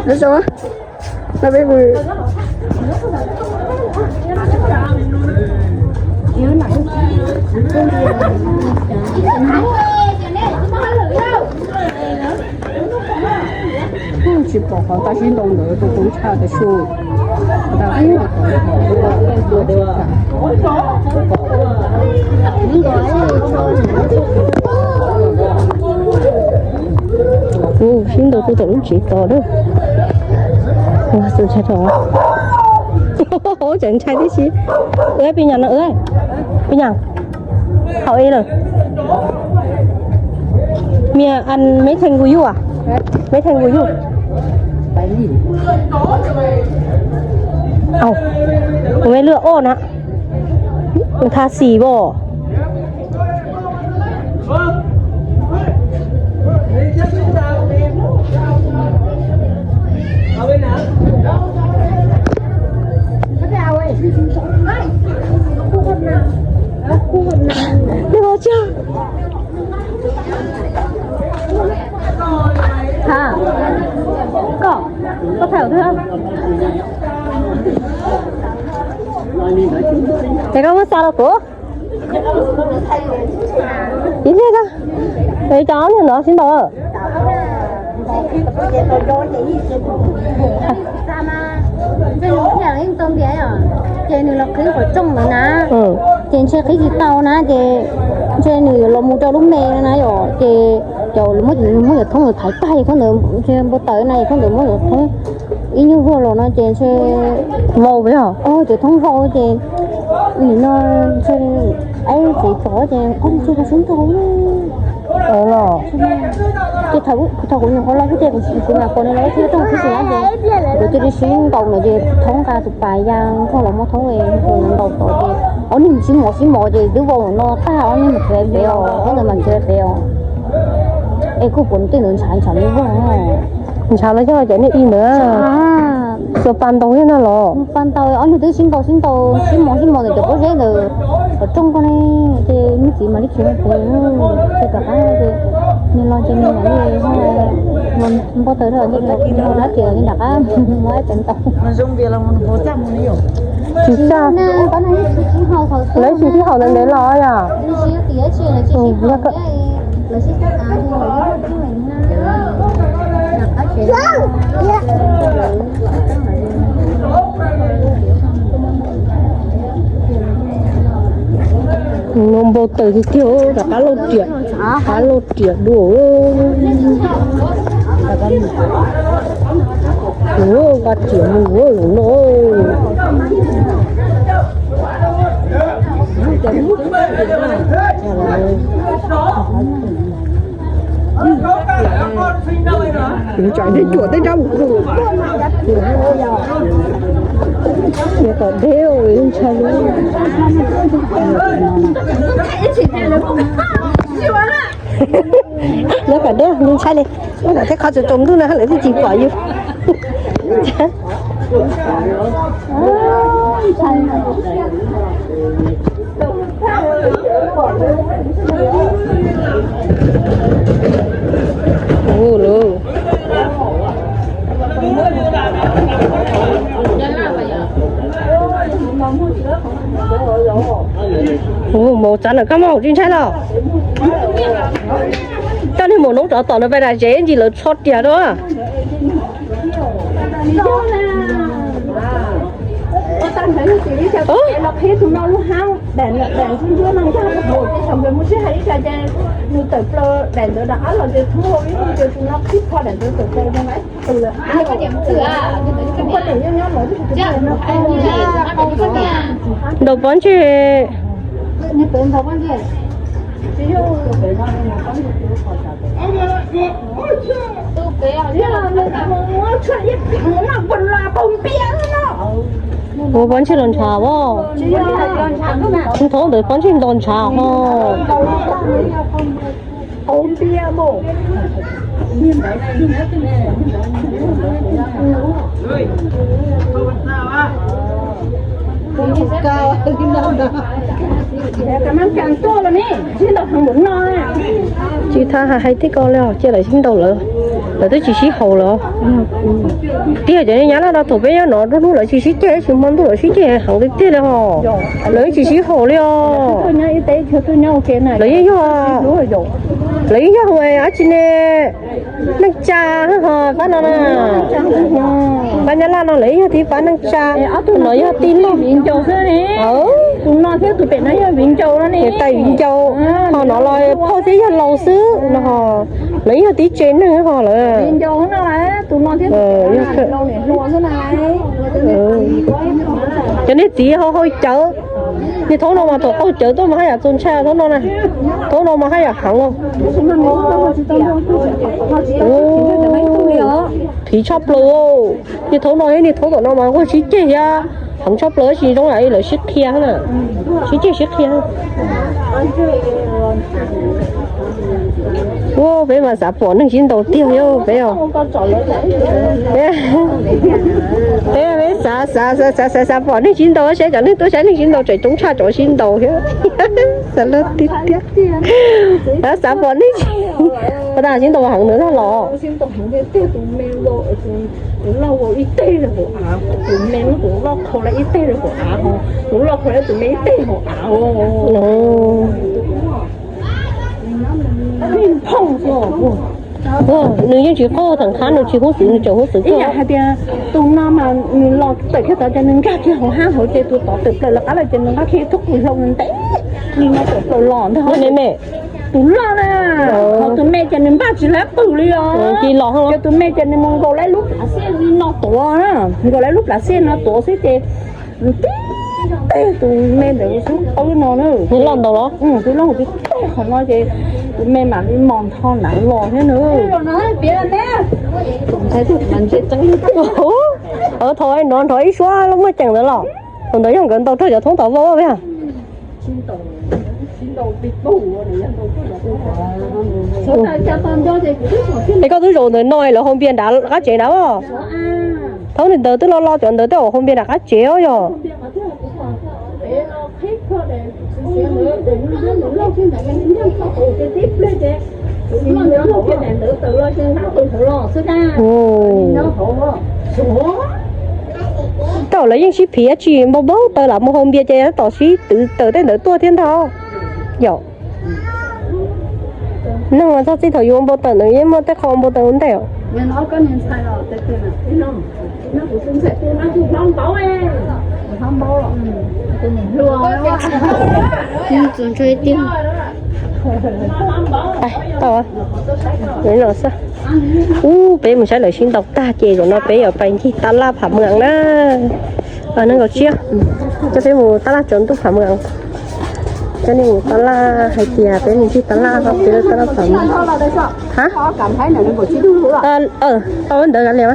Ntawd, no peb mus. Tsis pom qhov tau sib ntaus ntawd tus koob tshaj tas su. Ub, sib ntaus kuj tom lub tsev tos na. Ua xu ntshai rau. Ub, tseem ntshai tib si. Ua pij nyas no, ua pij nyas. Hauv es lawm. Mia ăn mấy thằng của Dũng à? Mấy thằng của Dũng. Ồ, mấy lượt ôn hả? Tha xỉ bò. Được chưa? Hả? Có, có thảo thơm. Để con có sao đâu cô? Ib pliag ko, es cov niag no sib ntaus. Ces nws los qhib qhov rooj ntawd na, ces ntshe qhib tsis tau na, ces ntshe nws yuav los mus rau lub me no na yom, ces cov muab, muab cov thoob ntawd thaiv tag, ces thoob ntawd ntshe npau taws na, ces thoob ntawd muab cov thoob ib nyuag vuag los no ces ntshe vau, ces thoob vau ces nim no ntshe, es txiv pom ces qhov tsis tau sib ntaus. Ces thaum kuv nyuam qhuav los xwb ces kuv mam pom nws los txog rooj tib si na, ces kuv cia li sib ntaus no ces thoob nqa tus pas ya nrog los muab thoob ntaus tod ces ob niag sib mos sib mos ces twb vau no tag, ob niag mas khiav pem os, ob ntawd mas khiav pem os. Es kuj pom tej ntawd ntshav ntshav li vag. Ntshav los yog cov niag i ntawd. Xuas pas ntaus thiab no los. Pas ntaus, ob niag twb sib ntaus sib ntaus sib mos sib mos ntawm cov pob zeb ntawd qhov rooj ko ne, ces me txiv mam li khiav pem, ces rov qab ces nws los ces nws mam li npau taws rau ces nws rov qab ces nws rov qab muab pem ntaus. Tsis txaj, lawv tsis sib haum ntawd ntev los yom. Npau taws tiag tiag, rov qab lauj riam, rov qab lauj riam dua. Nqa riam mus ua no. Tsam thiab cuam tej rab mus. Niag tom deb ntshai li. Nyob kom deb, ntshai li. Ub, tej qhov tsaus tsaus ntuj no lawv twb tsis pom yus. Ub, lub. Ub, mus txav ntawm koj mus tsis ntshai los. Coj niag maum noob rov tom no pais dam tsev ntsis lawv tsho riam rau. Ntaus pob ntseg. Ua pob ntseg los ntshav os. Thaum ntawd pob ntseg nto ntshav os. Tsis tas hais thiab ko li os, cia lawv sib ntaus lawv. Lawv twb tsis sib haum lawm. Tiag, cov nyab laj no thaum peb nyob no nruab hnub lawv tsis sib ceg, tsis hmo ntuj lawv sib ceg heev tiag tiag li hos. Lawv tsis sib haum li os. Lawv yeej yog, lawv yeej yog dab tsi ne, neej tsa ho pab no na. Pab nyab laj no lawv yeej yog tib pab neej tsa. No yog tij laug, tus no thiab tus pem no yog viv ncaus no ne, tais viv ncaus, ho no los phauj thiab yawg laus xwb no ho. Lawv yeej yog tib tsev neeg ho lawm. Cov niag txiv ho hau cawv, niag thaum no mas thaum qaug cawv tuaj mas haj yam txaus ntshai, thaum no na, thaum no mas haj yam heev. Phiv tshaj plaws, niag thaum no, niag thaum tom no mas quaj sib ceg thiab, heev tshaj plaws, tsis zoo yam li lawv sib qhia na, sib ceg sib qhia. Ua peb mas xav pom neeg sib ntaus tiag thiab peb os. Peb, peb xav, xav, xav, xav, xav pom neeg sib ntaus, saib cov neeg tuaj saib neeg sib ntaus tseem coob tshaj cov sib ntaus thiab. Xav lawv tiag tiag. Xav pom neeg, ua tas sib ntaus heev ntawd los. Tus loj ua ib teg rau hauv av, tus me muab tus loj khau lawm ib teg rau hauv av, tus loj khau lawm tus me ib teg hauv av. Nws yeej tsis qaug theem qhab, nws tsis huv xwm, nws tseem huv xwm ib yam hais tias tus no mas nws los tawm kiag tod ces nws nkag kiag hauv hab hauv ces tus tod tawm plaws lawv qab lawm ces nws nqa kiag ib tug qws hlau nws ntev li no tawm plaws los ntag. Tus loj na, ho tus me ces nws npaj tsis lab qws li os. Ces tus me ces nws mus nkaus lawv lub plab xiaj li no tuav, nkaus lawv lub plab xiaj no tuav xwb ces nws tib teg tus me ntawd xub qwb no na. Tus loj ntawd los, tus loj mus tib teg qhov no ces tus me mam li mos nrho nrad los thiab na. Thaum nrov nrov ib suab muaj ceem ntawd los, thaum ntawd yog nkawd ntaus raug cov thoob tom vau peb. Es koj twb zaum ntawm no lawv hau npias nrad qab tsev nrad os. Thaum ntawd twb lo lo cov ntawd tej zaum hau npias nrad qab tsev os yog. Tej zaum lawv yeej sib phiv dab tsi npau npau taws lam mus hau npias ces tab tom sib twv taws tej ntawd tuaj thiab ntag. Yom, neeg mas txog txij thaum yus ua npau taws ntawd yeej muaj tej qho ua npau taws ua ntej os. Ub, peb mus saib lawv sib ntaus tag ces zaum no peb yuav pais ncig tab laj Pham Mws na. Nees nkaum tsib, coj peb mus tab laj tsaus ntuj Pham Mws. Coj nej mus tab laj, hais tias peb mus ncig tab laj, peb tab laj Pham Mws. Ha, tau ntawd kav liam.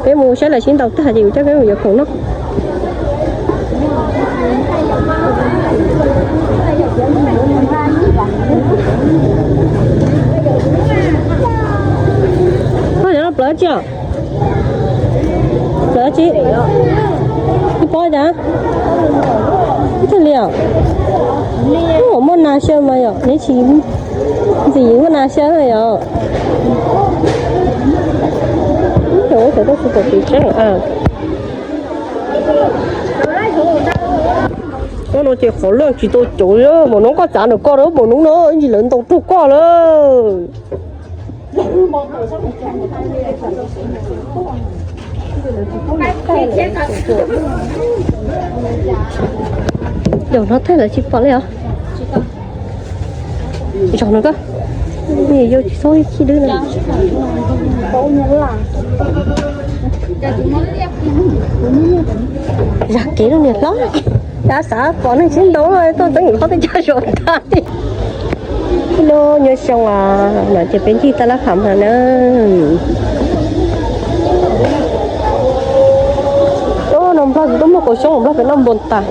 Peb mus saib lawv sib ntaus tag ces kuv coj peb mus yuav khoom noj. Koj cov no plaws tsi os? Plaws tsi? Ib pob cas? Ib tug li os? Ub, muaj nas xyaw mas yom, neb tsis ntxim muaj nas xyaw na yom. Ub, cov ub cov tuaj tsis pom kev tseeb. Koj no ces qhov loj tsis tau cov, maum noob koj txav ntawm koj rau maum noob no ib ntsis lawv ntaus raug koj lawm. Yog no thaij lawv tsis pom li os. Zog no koj, yus tsis txhob chib dwb na. Zag kev lub niag hlob, xav xav pom neeg sib ntaus tuaj txeeb hlob tej caj zoo tag. Ib lub nyuag xyoo no ces peb ncig tab laj Pham Mws na. No Nplog tsis tuaj muag kaus xyoob, Nplog pem noj npua tas.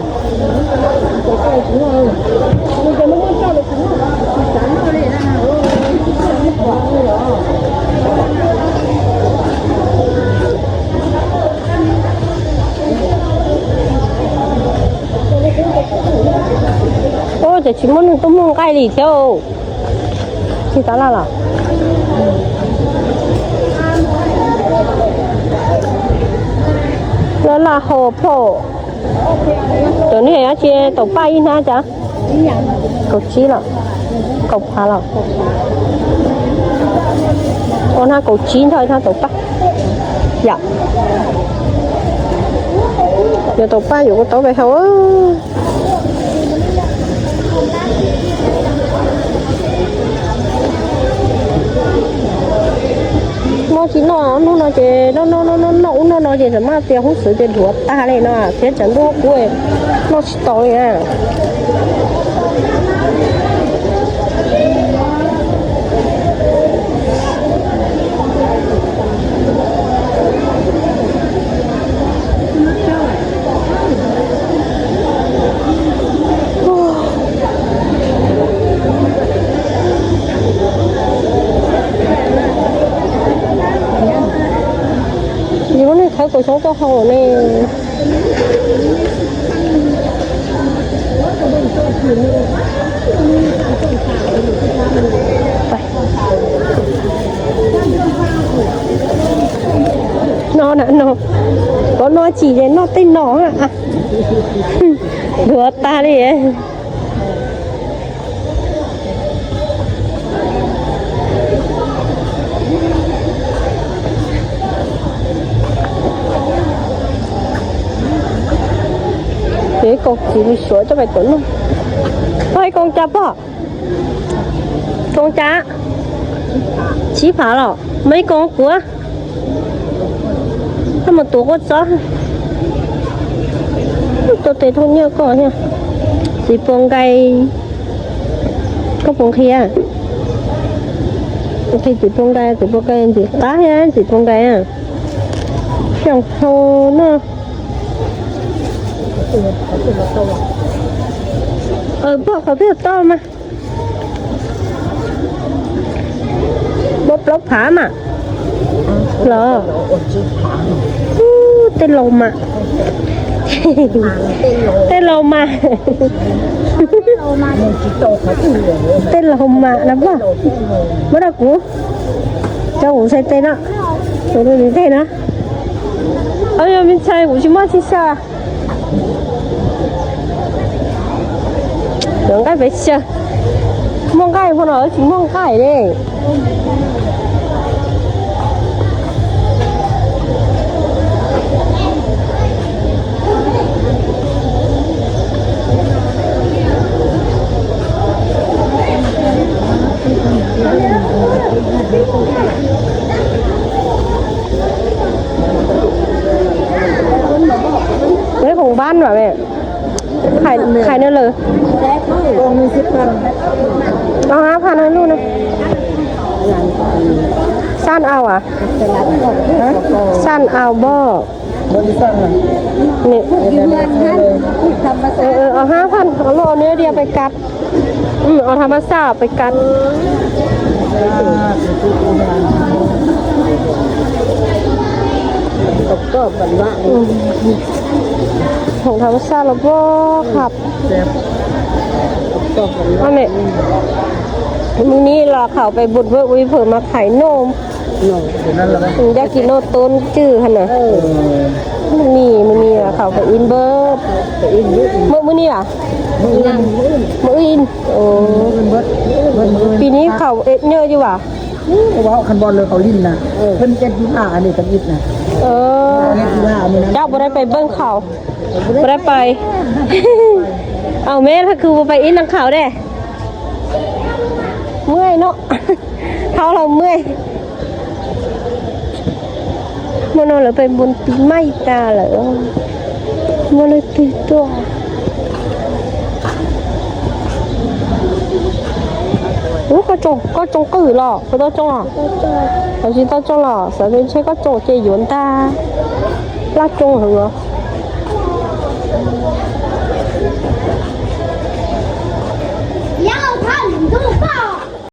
Ua cas tsis muaj neeg tuaj muag nqaij li thiab. Tsis tab laj los? Laj hos phauj, cov nej dab tsi tau paj ib hnab cas? Kaum tsib los? Kaum phav los? Ua hnab kaum tsib ntag ib hnab tau paj. Yam, yuav tau paj yuav kuv tau pais haus. Noj tsis noj hnub no ces noj noj noj noj ub noj no ces txawm maj tias hub xwv ces dhuav tag li no thiab tsam ntuj qub noj tsis tau li na. Yus muab nej khawb kaus xyoob tuaj haus ne. No na no, koj noj tsis ces noj tej no. Dhuav tag li. Ces ib koog txiv lws suav coj pais tuav noj. Pog, ib koog cas pog? Koog cas? Tsib phav los? Muaj ib koog kuv. Koj mus tuav koj txob. Tuaj tes thooj nyiaj koj thiab. Txiv puas nqaij, koj puas nqhis? Nqhis txiv puas nqaij, txiv puas nqaij ntxim qab thiab txiv puas nqaij. Xyooj hau no. Pog, qhov twg tau mas. Muaj plaub phav mas. Los. Tej laus mas. Tej laus mas. Tej laus mas na pog. Muab rau kuv, rau kuv sai tes no. Kuv tus ntej no. Yog me ntxhais kuv tsis muaj tsis xyaw. Yuav nqaij pes xyaw. Muaj nqaij hmo no tsis muaj nqaij li. Eb, khoom npab no, khais no lawm. Au hab pha no lub no. Xaj au as? Xaj au npoj. Au hab pha, au lub, au nws dias pais kas. Au tham ma xaj pais kas. Khoom tham ma xaj los pab khab. Mws ni los khau pais bud vwm ui phwm mas khais noj. Yaj kis noj tub cwj hab na. Mws ni, mws ni los khau pais in npawb. Muaj mws ni as? Mws in. Pis ni khau nyaj yuj as? Coj puas dai pais npawb khau? Puas dai pais? Au me, lawv kws puas pais ib naj khau dej. Muaj no, thau los muaj. Hmo no lawv pais npun pis maij tas lawm. Muaj leej twg tuaj? Ub, koj tsoo qwj los puas tau tsoo os? Los tsis tau tsoo los xav tias ntshe koj tsoo ces yuav ntag. Laj tsoo heev os.